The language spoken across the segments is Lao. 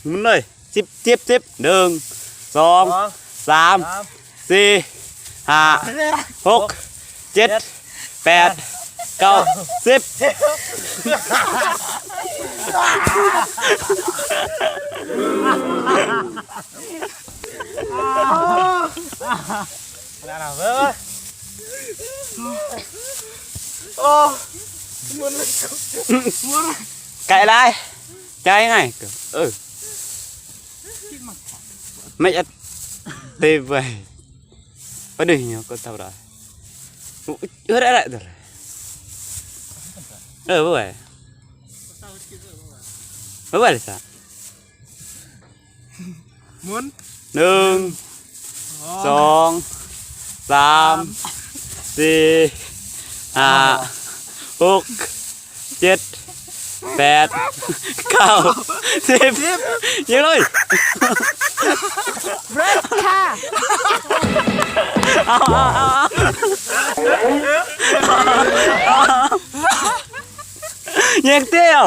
ໝູນເລີຍ ສິບ ສິບ ສິບ ໜຶ່ງ ສອງ ສາມ ສາມ ສີ່ ຫ້າ ຫົກ ເຈັດ ເຈັດ ແປດ ເກົ້າ ສິບ ສິບ ໂອ້ ໄກຫຼາຍ ຈ່າຍງ່າຍ ເອີ ໄມ່ອັດ ເຕໄວ ປະເດຍກໍທຳລາຍ ເອີ ໄດ້ ໄດ້ ໄດ້ ເອີ ບໍ່ໄຫວ ບໍ່ໄຫວເລີຍຊະ ໝູນ ໜຶ່ງ ສອງ ສາມ ສີ່ ຫ້າ ຫົກ ເຈັດ ແປດ ເກົ້າ ສິບ ຍິງເລີຍ ເບຣກຄ່ະ ເອົາ ເອົາ ເອົາ ເອົາ ຍິງຕຽວ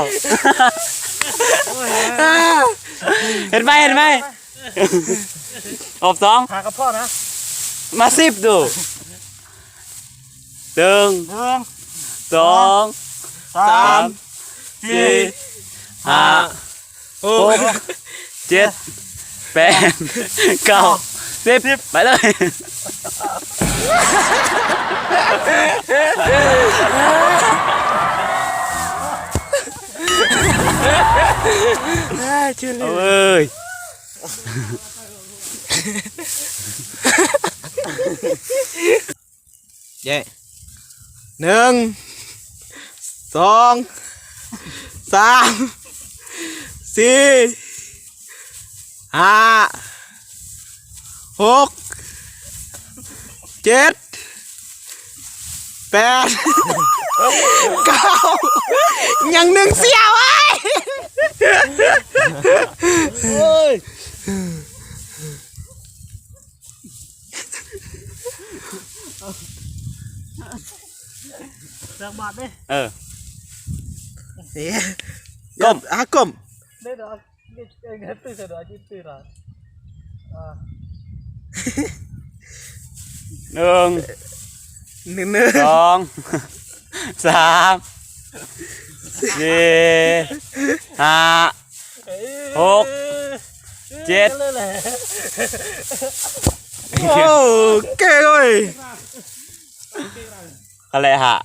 ເຫັນໄໝ ເຫັນໄໝ? ອອບສອງ ຫາກະເພາະນະ ມາສິບດູ ໜຶ່ງ ໜຶ່ງ ສອງ ສາມ ສາມ ສີ່ ຫ້າ ຫົກ ເຈັດ ແປດ ເກົ້າ ສິບ ສິບ ໄປເລີຍ ເອີຍ ເອີຍ ເຢ້ ໜຶ່ງ ສອງ ສາມ ສີ່ ຫ້າ ຫົກ ເຈັດ ແປດ ເກົ້າ ຍັງໜຶ່ງສ່ຽວເອີຍ ໂອ້ຍ ຈັກບາດເດ້ ເອີ ເອີ ກົ້ມ ອ່າ ກົ້ມ ເດ້ດອກ ເອີ ເອີ ຕື່ນສະດວກ ຕື່ນ ຕື່ນລະ ອ່າ ໜຶ່ງ ໜຶ່ງ ໜຶ່ງ ສອງ ສາມ ສີ່ ຫ້າ ຫົກ ເຈັດ ໂອເຄເວີຍ ກະແລະຫະ